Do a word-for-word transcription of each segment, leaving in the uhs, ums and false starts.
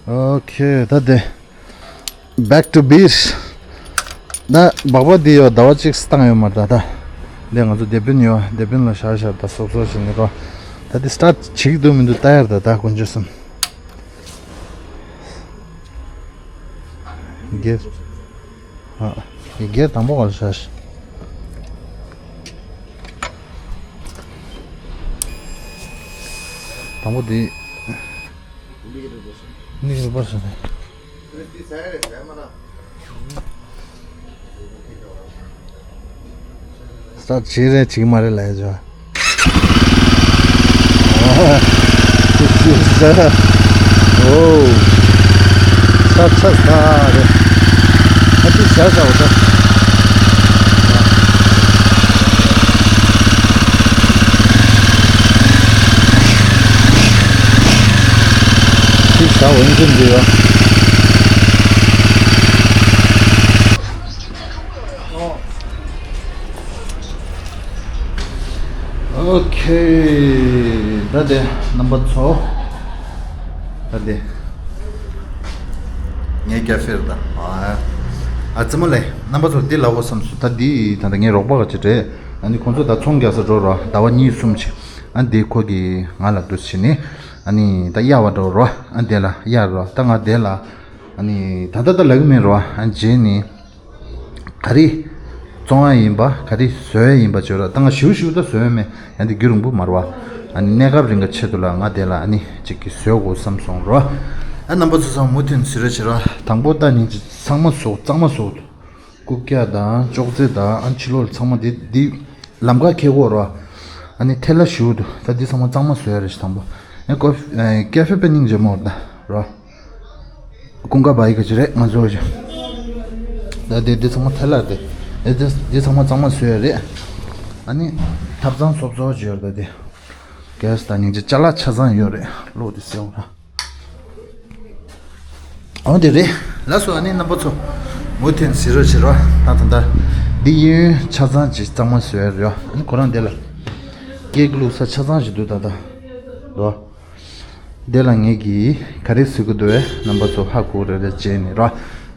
Okay, ད་དེ། Back to beach. ད་སྦག་སྦག་འདི་ཡོད་ཟླ་བ་གཅིག་བཏང་ཡོད་མ་རེད་ད། ད་འདི་ང་ཚོ་དེ་པིན་ཡོད་དེ་པིན་ལ་ཤར་ཤར་ད་སོབ་སོབ་བྱེད་ནི་རོ། ད་འདི་སི་ཊར་ཊི་བྱེད་ཀྱི་འདུག་མི་འདུག་ལྟ་ཡར་ད། ད་དཀོན་མཆོག་གསུམ། གེ་ཨ་ཡི་གེ་དང་པོ་ག་ལ་ཤར་ཤར། དང་པོ་འདི། ནི་རུ་པར་སོང་ནས། ས་བྱེད་རེད་བྱེད་མ་རེད་ལ་ཡ་ཇོ། ཨོ། ས་ཆ་ས་རེད། ཨ་ཏི་ཤ་ས་འོ་ད། ཏི་ཤ་འོན་ཀྱིན་འདི་ཡོད། ཨོ་ཁེ། ད་དེ་རྣམ་པ་ཚོ། ད་དེ་ངའི་ཀ་ཧྥེ་རེད་ད། ཨ་ཙི་མོ་ལེ། རྣམ་པ་ཚོ་འདི་ལ་འོ་བསམ་སོང་། ད་འདི་ད་ལྟ་ངའི་རོགས་པ་ག་ཅིག་རེད། ཨ་ནི་ཁོང་ཚོ་ད་ཚོང་རྒྱག་ས་འགྲོ་རོགས། ཟླ་བ་གཉིས་གསུམ་ཅིག་ཨ་འདི་ཁོ་གིས་ང་ལ་འདུག་བྱས་ནས་ཨ་ནི་ད་གཡར་བ་འགྲོ་རོགས། ཨ་འདི་ལ་གཡར་རོགས། ད་ང་འདི་ལ་ཨ་ནི་ད་ལྟ་ད་ལབ་ཀྱི་མེད་རོགས། ཨ་རྗེས་ནས། ག་རེ་བཙོང་ཡ་ཡིན་པ། ག་རེ་བཟོ་ཡ་ཡིན་པ་བྱོས་ར། ད་ང་ཞིའུ་ཞིའུ་ད་བཟོ་ཡ་མེད། ཡང་འདི་རྒྱུན་རིང་པོ་མ་རེད་བ། ཨ་ནི་གནས་སྐབས་རིང་གི་ཆེད་དུ་ལ་ང་དེ་ལ་ཨ་ནི་གཅིག་གི་བཟོ་དགོས་བསམ་སོང་ར། ཨ་རྣམ་པ་ཚོ་ཚང་མ་མུ་མཐུད་ནས་གཟིགས་རོགས་བྱེད་ར། དང་པོ་ད་ཉིན་གཅིག་ཚང་མ་བཟོ་གཙང་མ་བཟོ། རྐུབ་བཀྱག་དང་ཅོག་ཙེ་དང་ཨ་ཕྱི་ལོགས་ཚང་མ་འདི་འདི་ལམ་ཁ་འཁེལ་གོ་ར། ཨ་ནི་ཐལ་བ་ཞིའུ་འདུག་ད་འདི་ཚང་མ་གཙང་མ་བཟོ་ཡ་རེད་ཤག་དང་པོ། ཨ་ཀོ་ཨ་ཀ་ཧྥེ་པེ་སྙིང་རྗེ་མོ་རེད་ད་ར། ཀུན་དགའ་བ་ཡི་ག་ཅི་རེད་ང་ཚོ་ཅི། ད་དེ་དེ་ཚང་མ་ཐལ་ལ་དེ། དེ་དེ་དེ་ཚང་མ་གཙང་མ་བཟོས་ཡ་རེད། ཨ་ནི་ཐབ་ཚང་སོབ་སོབ་ཅིག་ཡོད་རེད་ད་དེ། གེ་སི་དང་སྙིང་རྗེ་ཅ་ལག་ཆ་ཚང་ཡོད་རེད། གློག་དེ་སེལ་བ་ར། འོ་དེ་རེད། ལགས་སོ། ཨ་ནི་རྣམ་པ་ཚོ་མུ་མཐུད་གཟིགས་རོགས་བྱེད་རོགས། ད་ད་ད་འདི་གཡས་གཡོན་ཆ་ཚང་ཅིག་གཙང་མ་བཟོས་ཡ་རེད། ཨ་ནི་ཁོ་རང་དེ་ལ་སྐེ་བླུགས་ས་ཆ་ཚང་ཞིག་འདུག་ད་ད་རོ། དེ་ལ་ངེད་ཀྱིས་ག་རེ་ཟེར་གི་འདུག་བས་རྣམ་པ་ཚོ་ཧ་གོ་རེ་རེ་བྱས་ནས་རོ།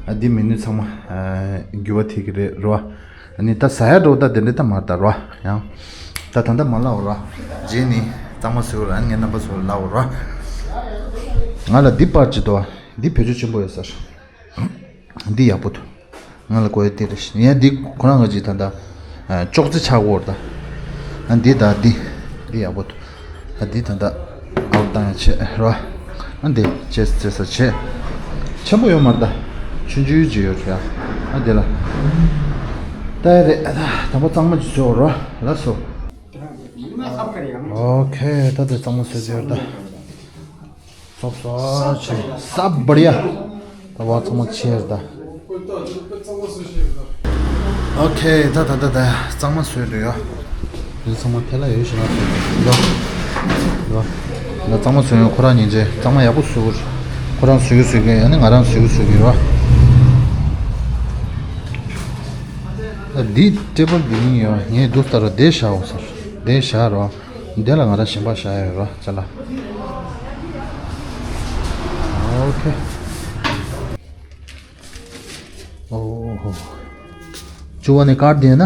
ཨ་འདི་མི་ནུས་ཚང་མ་ཨ་འགྱུར་བ་ཐེབས་ཀྱི་རེད་རོ། ཨ་ནི་ད་ཟ་ཡ་འགྲོ་ད་དེ་འདྲ་ད་མ་ད་རོ། ཡང་ད་ད་ད་མ་ལ་འོ་རོ། རྗེས་ནི་གཙང་མ་བཟོས་ར། ཨ་ནི་ངས་རྣམ་པ་ཚོ་ལ་འོ་རོ། ང་ལ་འདི་པར་ཅིག་འདུག་འདི་བེད་སྤྱོད་ཆེན་པོ་ཡོད་ས་རེད། འདི་ཡག་པོ་འདུག་ང་ལ་དགོས་ཡ་དེ་རེད། ཡ་འདི་ཁོ་རང་གི་ཅིག་ད་ལྟ་ཨ་ཅོག་ཙེ་ཆག་གོ་ར་ད། ཨ་འདི་ད་འདི་འདི་ཡག་པོ་འདུག་ཨ་འདི་ད་ལྟ་ཨའུ་བཏང་ཡ་བྱས་ར། ཨ་འདི་ཅེས་ཅེས་ས་བྱས། ཆེན་པོ་ཡོད་མ་རེད་ད། ཆུང་ཆུང་ཅིག་ཡོད་རེད་ཡ། ཨ་འདི་ལ་ལྟ་ཡ་རེད། ཨ་ད་དང་པོ་གཙང་མ་ཅིག་བཟོས་ར། ལགས་སོ། ཨོ་ཁེ། ད་དེ་གཙང་མ་བཟོས་ཡོད་ར་ད། སོབ་སོབ་ཆེ། སབ་བར་ཡ། ད་བ་ཚང་མ་ཆེ་ར་ད། ཨོ་ཁེ། ད་ད་ད་ད་གཙང་མ་བཟོས་འདུག་ཡ། འདི་ཚང་མ་ཐལ་ལ་ཡོད་ཤག་ལ། ཡ། ཡ། ད་གཙང་མ་བཟོས་ཡོད། ཁོ་རང་ཉིན་རྗེས་གཙང་མ་ཡག་པོ་བཟོས། ཁོ་རང་བཟོས་གི་བཟོས་གི་ཡ་ནི་ང་རང་བཟོས་གི་བཟོས་གི་ར། ད་འདི་ཊེ་བལ་འདི་ཡིན་ཡ། ངས་འདུག་ལྟ་ར་བསྡད་བཞག་འོ་ཟེར། བསྡད་བཞག་ར། འདི་ལ་ང་རང་ཞིམ་པ་བཞག་ཡོད་ར་ཅ་ལག་ཨོ་ཁེ། ཨོ་ཧོ། བཅུ་བ་ནས་ཀར་དེ་ན།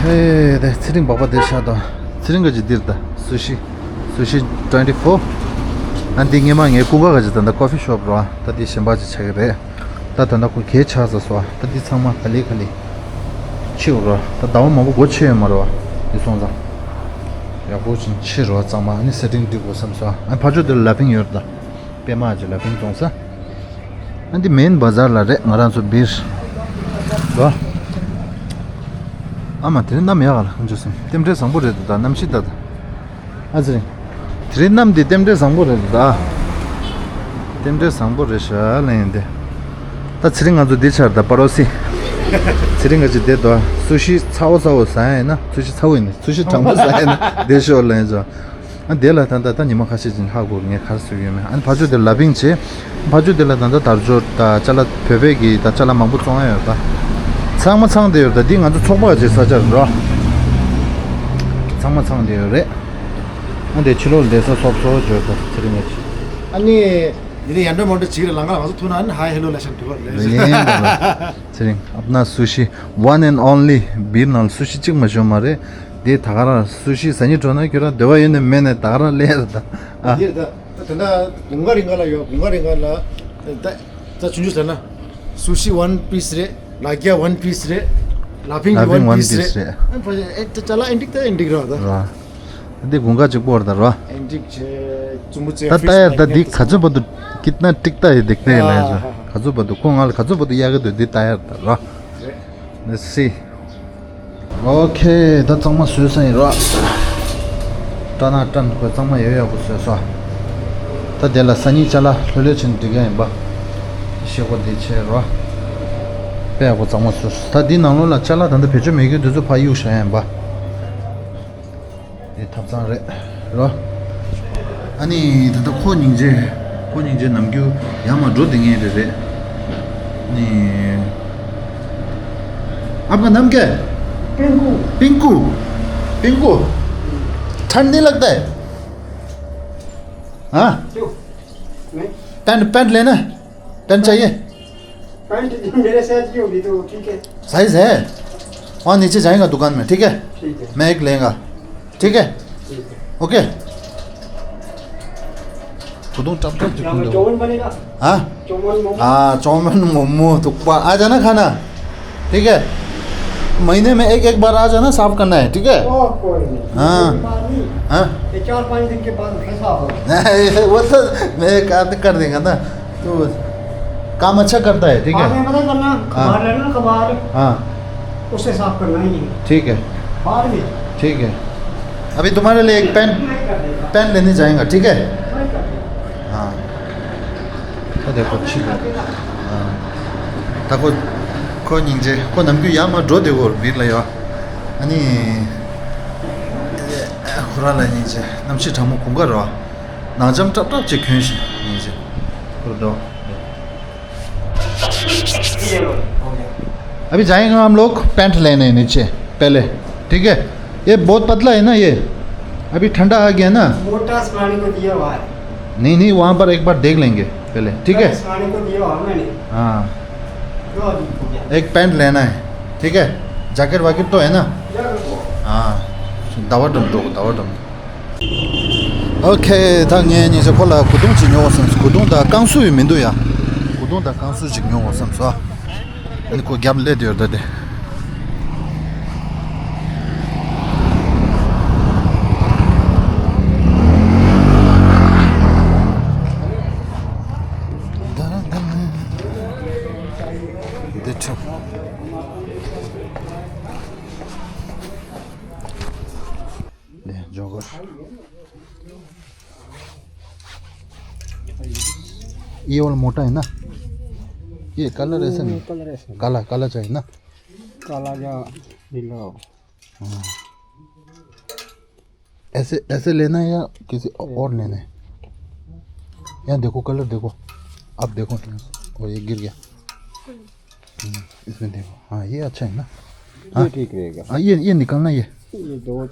ཧེ་དེ་ཚེ་རིང་སྦག་སྦག་དེ་ཤ་དང་། ཚེ་རིང་ག་ཅི་འདིར་ད་སུ་ཤི། སུ་ཤི་ཊུ་ཝེན་ཊི་ཕོར། ཨ་འདི་སྔས་མ་ངའི་ཀུན་དགའ་ག་ཅི་ད་ད་ཀོ་ཕི་ཤོབ་ར། ད་འདི་གཞན་པ་ཅིག་ཆགས་ཀྱི་རེད། ད་ད་ལྟ་ཁོ་གས་ཆགས་ས་སོ། ད་འདི་ཚང་མ་ག་ལེ་ག་ལེ་ཕྱིའུ་རོ། ད་ཟླ་བ་མང་པོ་སྒོ་ཕྱེ་ཡོད་མ་རོ། འདི་སོང་ཙང་ཡག་པོ་ཅིག་ཕྱི་རོ་གཙང་མ། ཨ་ནི་སེ་ཊིང་འགྲིག་དགོས་བསམ་སོ། ཨ་ཕར་ཕྱོགས་འདིར་ལ་ཕིང་ཡོད་རེད་ད། པད་མ་ཅིག་ལ་ཕིང་གཏོང་ས། ཨ་འདི་མེན་བ་ཛར་ལ་རེད། ང་རང་ཚོ་བིར་རོ། ཨ་མ་དེ་རིང་གནམ་ཡག་ག་ལ་ཁང་ཆུ་སེམས་རྟེན་འབྲེལ་བཟང་པོ་རེད་འདུག་ད་གནམ་གཤིས་ད་ད། ཨ་ཚེ་རིང་། དེ་རིང་གནམ་འདི་རྟེན་འབྲེལ་བཟང་པོ་རེད་འདུག་ད། རྟེན་འབྲེལ་བཟང་པོ་རེད་ཤག་ལན་ཡིན་ཏེ། ད་ཚེ་རིང་ང་ཚོ་འདི་ཆར་ད་པ་རོ་སི། ཚེ་རིང་ང་ཚོ་འདི་དོ་སུ་ཤི་ཚ་བོ་ཚ་བོ་ཟ་ཡ་ཡིན་ན། སུ་ཤི་ཚ་བོ་ཡིན་ན། སུ་ཤི་གྲང་མོ་ཟ་ཡ་ཡིན་ན་འདི་ཤོག་ལན་ཡིན་ཚོ། ཨ་འདི་ལ་ད་ད་ད་ཉི་མ་ཁ་ཤས་ཅིག་ཧ་གོ་ངས་ག་རེ་ཟེར་གྱི་ཡོད་མེད། ཨ་ནི་ཕར་ཕྱོགས་དེ་ལ་ཕིང་བྱེད། ཕར་ཕྱོགས་དེ་ལ་ད་ད་དར་ལྕོག་ད་ཅ་ལག་བོད་པའི་གི་ད་ཅ་ལག་མང་པོ་བཙོང་ཡ་ཡོད་ད། ཚང་མ་ཚང་བསྡད་ཡོད་ད། འདི་ང་ཚོ་ཚོགས་པ་ག་ཅིག་ས་ཆ་རེད་རོ། ཚང་མ་ཚང་བསྡད་ཡོད་རེད། ཨ་འདི་ཕྱི་ལོགས་ལ་བསྡད་ས་སོབ་སོབ་འཇོག་དགོས་ཚེ་རིང་ངས། ཨ་ནི་འདི་ནས་ཡར་འགྲོ་མར་འགྲོ་བྱེད་ཀྱི་རེད། ལམ་ཁ་ལ་ང་ཚོ་ཐུག་ན་ཨ་ནི་ཧའི་ཧེ་ལོ་ལབ་ཤག་འགྲོ་གི་རེད། ཚེ་རིང་ཨ་ཕ་ན་སུ་ཤི། One and only བིར་ནང་ལ་སུ་ཤི་གཅིག་མ་ཞོན་མ་རེད། འདི་ད་ག་རང་སུ་ཤི་ཟ་སྙིང་བྲོ་ན་ཁྱོད་རང་འདོད་པ་ཡོད་ནས་མེད་ནས་ད་ག་རང་ལས་རེད་ད། ཨ་འདི་རེད་ད། ད་ད་དགུན་ཁ་རིང་ག་ལ་ཡོད། དགུན་ཁ་རིང་ག་ལ་ད་ད་ཆུང་ཆུང་ཟེར་ན་སུ་ཤི་ཝན་པིས་རེད། ལ་རྒྱ་ཝན་པིས་རེད། ལ་ཕིང་གི་ཝན་པིས་རེད། ཨ་ཕ་ཨེ་ད་ཅ་ལག་ཨེན་ཏིག་ད་ཨེན་ཏིག་རེད་ད། ར། འདི་དགུན་ཁ་གཅིག་པོ་རེད་ད་ར། ཨེན་ཏིག་ཆེ་ཙུམ་པོ་ཙེ་ད་ལྟ་ཡར་ད་འདི་ག་ཚོད་བར་དུ་ཀིད་ན་ཏིག་ད་ཡི་འདེགས་ནས་ལས་ཨ་ཧ་ཧ། ག་ཚོད་བར་དུ་ཁོ་ང་ལ་ག་ཚོད་བར་དུ་གཡར་གི་འདུག་འདི་ལྟ་ཡར་ད་ར། རེད། Let's see. ཨོ་ཁེ། ད་གཙང་མ་བཟོས་ས་ཡིན་ར། སྐྲ་ནག་སྐྲ་ནག་ཁོས་གཙང་མ་ཡོད་ཡག་པོ་བཟོས་སོ། ད་དེ་ལ་སང་ཉིན་ཅ་ལག་ལྷོད་ལྷོད་བྱས་ནས་འགྲིག་ག་ཡིན་པ། ཤེལ་སྒོ་འདི་ཕྱེ་ར། དཔེ་ཡག་པོ་གཙང་མ་བཟོས་སོ། ད་འདི་ནང་ལོགས་ལ་ཅ་ལག་ད་ལྟ་བེད་སྤྱོད་མེད་མཁན་དེ་ཚོ་ཕར་གཡུག་བཞག་ཡ་ཡིན་པ། འདི་ཐབ་ཚང་རེད་རོ། ཨ་ནི་ད་ལྟ་ཁོ་སྙིང་རྗེ། ཁོ་སྙིང་རྗེ་ནམ་རྒྱུན་ཡར་མར་འགྲོ་བསྡད་མཁན་རེད་རེད། ནི། आपका नाम क्या है? पिंकू। पिंकू। पिंकू। ठंड नहीं लगता है? हाँ? क्यों? नहीं। पैंट, पैंट लेना है? पैंट चाहिए? पैंट जो मेरे साइज की होगी तो ठीक है। साइज है? वहाँ नीचे जाएगा दुकान में, ठीक है? ठीक है। मैं एक लेगा, ठीक है? ठीक है। ओके। गुदुंग टप टप यहाँ पे चौवन बनेगा। हाँ? चौवन मोमो। हाँ, चौवन मोमो, थुक्पा, आ जाना खाना। ठीक है? महीने में एक एक बार आ जाना, साफ करना है, ठीक है? ओ, कोई नहीं। हाँ। कोई बात नहीं। हाँ? ये चार पाँच दिन के बाद फिर साफ होगा। नहीं, वो तो मैं काम तो कर देगा ना। तो काम अच्छा करता है, ठीक है? बाद में पता करना, हाँ। कबाड़ लेना, कबाड़। हाँ। उससे साफ करना ही है। ठीक है। बाद में। ठीक है। अभी तुम्हारे लिए एक पैंट, नहीं कर देगा। पैंट लेने जाएगा, ठीक है? नहीं कर देगा। हाँ। ད་དེ་ཁོ་ཕྱི་ལ། ཨ། ད་ཁོ། ཁོ་སྙིང་རྗེ། ཁོ་ནམ་རྒྱུན་ཡར་མར་འགྲོ་བསྡད་ཡོད་རེད་བིར་ལ་ཡོད། ཨ་ནི། ཁོ་རང་ལ་སྙིང་རྗེ། གནམ་གཤིས་གྲང་མོ་དགུན་ཁ་རེད་བ། ནག་འཇམ་ཀྲབ་ཀྲབ་ཅིག་གྱོན་ཤག་སྙིང་རྗེ། ཁོ་འགྲོ། अभी जाएंगे हम लोग, पैंट लेने नीचे पहले, ठीक है? ये बहुत पतला है ना ये, अभी ठंडा आ गया ना। मोटा सिलाने को दिया हुआ है। नहीं, नहीं, वहाँ पर एक बार देख लेंगे पहले, ठीक है? सिलाने को दिया हुआ मैंने। हाँ। दो दिन हो गया। एक पैंट लेना है, ठीक है? जैकेट वैकेट तो है ना? जैकेट तो। हाँ। दावा डम दो, दावा डम। ཨོ་ཁེ། ད་ངས་ཉེ་ཆར་ཁོ་ལ་གོས་ཐུང་ཅིག་ཉོ་དགོས་བསམ། གོས་ཐུང་དང་བསྐང་གསོ་ཡི་མི་འདུག་ཡ། གོས་ཐུང་དང་བསྐང་གསོ་ཅིག་ཉོ་དགོས་བསམ་སོང་། ཨ་ནི་ཁོ་རྒྱབ་སླེབས་བསྡད་ཡོད་ད་དེ། འདི་ཁྲིད། ले, जॉगर। ये वाला मोटा है ना? ये कलर ऐसा नहीं। कलर ऐसा नहीं। काला, काला चाहिए ना? काला या नीला। हाँ। ऐसे, ऐसे लेना है या किसी और लेना है? यहाँ देखो, कलर देखो, आप देखो। और ये गिर गया। हम्म, इसमें देखो। हाँ, ये अच्छा है ना? हाँ। ये ठीक रहेगा। हाँ, ये, ये निकालना, ये। ये दो।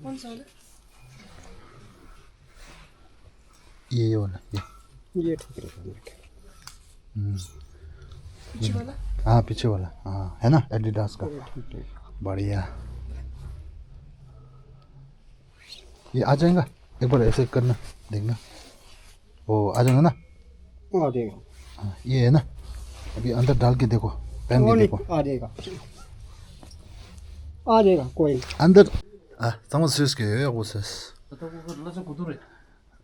कौन सा वाला? ये, ये वाला, ये। ये ठीक रहेगा मेरे ख्याल। हम्म। पीछे वाला? हाँ, पीछे वाला। हाँ, है ना? एडिडास का। ये ठीक रहेगा। बढ़िया। ये आ जाएगा? एक बार ऐसे करना, देखना। ओ, आ जाएगा ना? आ जाएगा। हाँ, ये है ना? अभी अंदर डाल के देखो, पहन के देखो। आ जाएगा। आ जाएगा, कोई नहीं। अंदर। ཨ། གཙང་མ་བཟོས་ཀྱི་ཡོད་ཡག་པོ་བཟོས།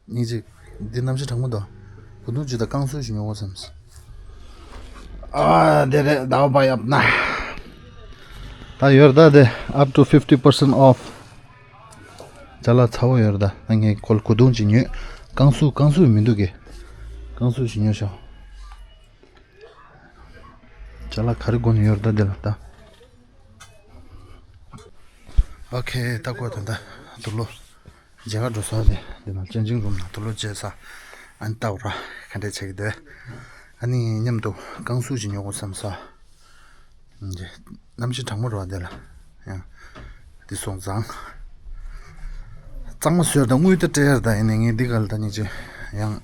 སྙིང་རྗེ། འདི་གནམ་གཤིས་གྲང་མོ་འདུག་གོས་ཐུང་ཅིག་དང་བསྐང་གསོ་ཞིག་ཉོ་དགོས་བསམས། ཨ། དེ་རེད། ཟླ་བ་པ་ཡབ་ན། ད་ཡོད་ད་དེ། up to fifty percent off. ཅ་ལག་ཚ་བོ་ཡོད་རེད་ད། ངས་ཁོ་ལ་གོས་ཐུང་ཅིག་ཉོས། བསྐང་གསོ་བསྐང་གསོ་མི་འདུག་གས། བསྐང་གསོ་ཞིག་ཉོས་ཤག་ཅ་ལག་ག་རེ་དགོས་ནི་ཡོད་རེད་ད་དེ་ལ་ད། ཨོ་ཁེ། ད་ཁོ་ད་ད་དུག་ལོག་མཇལ་ཁ་འགྲོ་ས་དེ། འདི་ན་ཅན་ཅིང་རུམ་ན་དུག་ལོག་མཇལ་ས། ཨ་ནི་ལྟ་བ་ར་ག་འདྲས་བྱེད་ཀྱི་འདུག་ཨ་ནི་མཉམ་དུ་བསྐང་གསོ་ཅིག་ཉོ་དགོས་བསམ་ས། འདི་གནམ་གཤིས་གྲང་མོ་རེད་བ་དེ་ལ། ཡང་། འདི་སོང་ཙང་། གཙང་མ་བཟོས་དང་དངུལ་དེ་སྤྲད་ཡར་དང་ཡིན་ནའི་ངས་འདི་ག་ལ་ད་ཉིན་ཅི་ཡང་།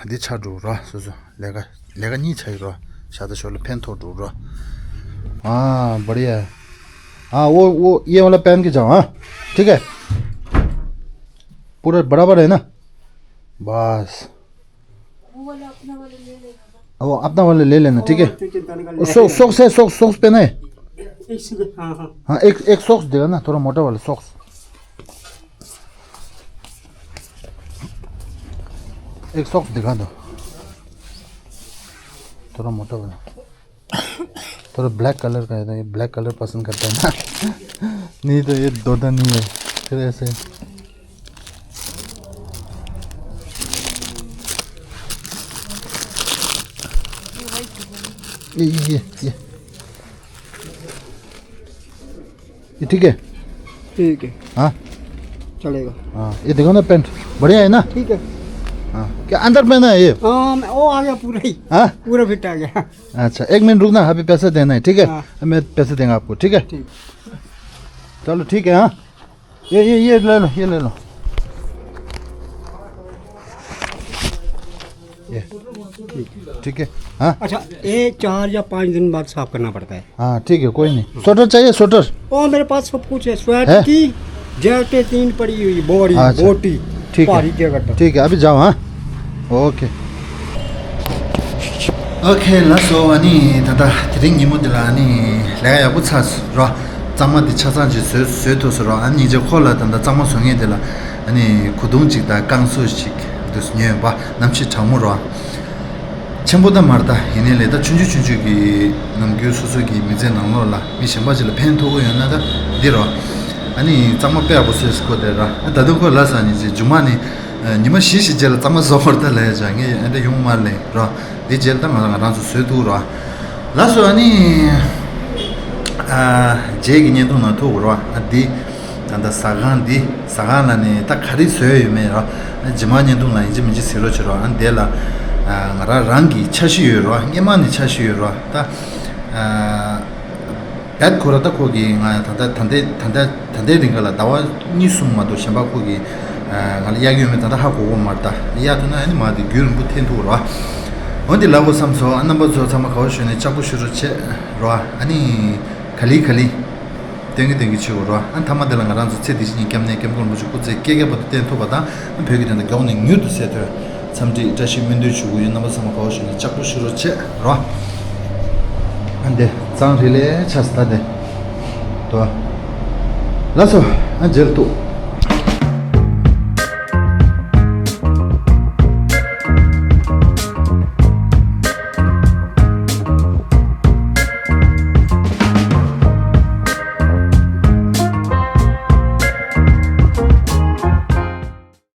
འདི་ཆ་འགྲོ་ར་སོ་སོ་ལས་ཀ་ལས་ཀ་གཉིས་ཆ་ཡི་ར། ཤ་ད་ཞོར་ལ་ཕན་ཐོགས་འགྲོ་ར། हाँ, बढ़िया है। हाँ, वो, वो, ये वाला पहन के जाओ, हाँ? ठीक है? पूरा बराबर है ना? बस। वो वाला अपना वाला ले लेना। वो अपना वाला ले लेना, ठीक है? और चिंता नहीं करना। वो सॉ-, सॉक्स है, सॉक्स, सॉक्स पहना है? एक सेकंड, हाँ, हाँ। हाँ, एक, एक सॉक्स देगा ना, थोड़ा मोटा वाला सॉक्स। एक सॉक्स दिखा दो, थोड़ा मोटा वाला। थोड़ा ब्लैक कलर का है, तो ये ब्लैक कलर पसंद करता है ना। नहीं तो ये धोता नहीं है, फिर ऐसे। ये, ये, ये, ये। ये ठीक है? ठीक है। हाँ? चलेगा। हाँ, ये देखो ना, पैंट बढ़िया है ना? ठीक है। हाँ, क्या अंदर पहना है ये? हाँ, मैं, वो आ गया पूरा ही। हाँ? पूरा फिट आ गया। अच्छा, एक मिनट रुकना, अभी पैसे देना है, ठीक है? हाँ। मैं पैसे देंगे आपको, ठीक है? ठीक। चलो, ठीक है, हाँ। ये, ये, ये ले लो, ये ले लो। ये, ठीक है। हाँ। अच्छा, ये चार या पाँच दिन बाद साफ करना पड़ता है। हाँ, ठीक है, कोई नहीं। स्वेटर चाहिए, स्वेटर? ओ, मेरे पास सब कुछ है, स्वेटर है? की जैकेट तीन पड़ी हुई, बोरी, अच्छा, बोटी, ठीक है। भारी जैकेट। ठीक है, अभी जाओ, हाँ। OK। OK, ལགས་སོ། ཨ་ནི་ད་ལྟ་དེ་རིང་ཉིན་མོ་འདི་ལ་ཨ་ནི་ལས་ཀ་ཡག་པོ་ཚར་སོང་ར། གཙང་མ་འདི་ཆ་ཚང་ཅིག་བཟོས་བཟོས་ཐུབ་སོང་ར། ཨ་ནི་ཉིན་རྗེས་ཁོ་ལ་ད་ལྟ་གཙང་མ་བཟོ་མཁན་དེ་ལ་ཨ་ནི་གོས་ཐུང་ཅིག་དང་རྐང་བཙུགས་ཅིག་འདུག་ཉོས་པ། གནམ་གཤིས་གྲང་མོ་ར། ཆེན་པོ་ད་མ་རེད་ད། ཡིན་ནའི་ལས་ད་ཆུང་ཆུང་ཆུང་ཆུང་གི་ནམ་རྒྱུན་སོ་སོ་གི་མི་ཚེ་ནང་ལོགས་ལ་མི་གཞན་པ་ཅིག་ལ་ཕན་ཐོགས་ཀྱི་ཡོད་ན་ད་འདི་ར། ཨ་ནི་གཙང་མ་དཔེ་ཡག་པོ་བཟོས་སོང་ཁོ་དེ་ར། ཨ་ད་དུང་ཁོ་ལབ་སོང་། ཨ་ནི་ཅིག་མཇུག་མ་ནི་ཉི་མ་བཞི་ཞིག་རྗེས་ལ་གཙང་མ་བཟོ་དགོས་རེད་ད་ལབ་ཡ་ཅིག་ངས་ཨ་འདྲ་ཡོང་མ་ལབ་ར། འདི་རྗེས་ལ་ད་ང་ང་རང་ཚོ་བཟོས་འདུག་ར། ལགས་སོ། ཨ་ནི་ཨ་རྗེས་ཀྱི་བརྙན་ཐུང་ནང་ཐུག་ར། ཨ་འདི་ད་ལྟ་ཟ་ཁང་འདི། ཟ་ཁང་ལ་ནི་ད་ག་རེ་བཟོས་ཡོད་མེད་ར། རྗེས་མ་བརྙན་ཐུང་ལ་ཡིན་གཅིག་མིན་གཅིག་གཟིགས་རོགས་བྱེད་རོགས། ཨ་འདི་ལ་ཨ་ང་རང་རང་གི་འཆར་གཞི་ཡོད་ར། སྔོན་མ་ནས་འཆར་གཞི་ཡོད་ར། ད་ཨ་བད་ཁོ་ར་ད་ཁོ་གི་ང་ད་ལྟ་ད་ལྟའི་ད་ལྟ་ད་ལྟའི་རིང་ག་ལ་ཟླ་བ་གཉིས་གསུམ་མ་གཏོགས་གཞན་པ་ཁོ་གི་ང་ལ་གཡར་གྱི་ཡོད་མེད་ད་ལྟ་ཧ་གོ་གོ་མ་རེད། ད་གཡར་ཐུབ་ན་ཨ་ནི་མ་དེ་རྒྱུན་རིང་པོ་འཐེན་ཐུབ་ར། འོན་ཏེ་ལབ་དགོས་བསམ་སོང་། ཨ་རྣམ་པ་ཚོ་ཚང་མ་དགའ་བོ་བྱུང་ནས་ལྕགས་པོ་ཞུ་རོགས་བྱེད་ར། ཨ་ནི་ག་ལེ་ག་ལེ། སྟོན་གྱི་སྟོན་གྱི་བྱེད་དགོས་ར། ཨ་མཐའ་མ་དེ་ལ་ང་རང་ཚོ་ཚེ་འདི་ཕྱི་གཉིས་སྐྱབས་གནས་སྐྱབས་མགོན་རིན་པོ་ཆེ་སྐུ་ཚེ་བསྐལ་བརྒྱ་བར་དུ་བརྟན་ཐུབ་པ་དང་། ཨ་བོད་ཀྱི་བདེན་མཐའ་མགྱོགས་ནས་མྱུར་དུ་གསལ་ཐུབ། འཚམས་འདྲི་བཀྲ་ཤིས་སྨོན་འདུན་ཞུ་གི་ཡོད། རྣམ་པ་ཚང་མ་དགའ་བོ་བྱུང་ནས་ལྕགས་པོ་ཞུ་རོགས་བྱེད་ར། ཨ་འདི་གཙང་རི་ལས་ཆགས་སོང་ད་དེ། དོ། ལགས་སོ། ཨ་མཇལ་ཐུག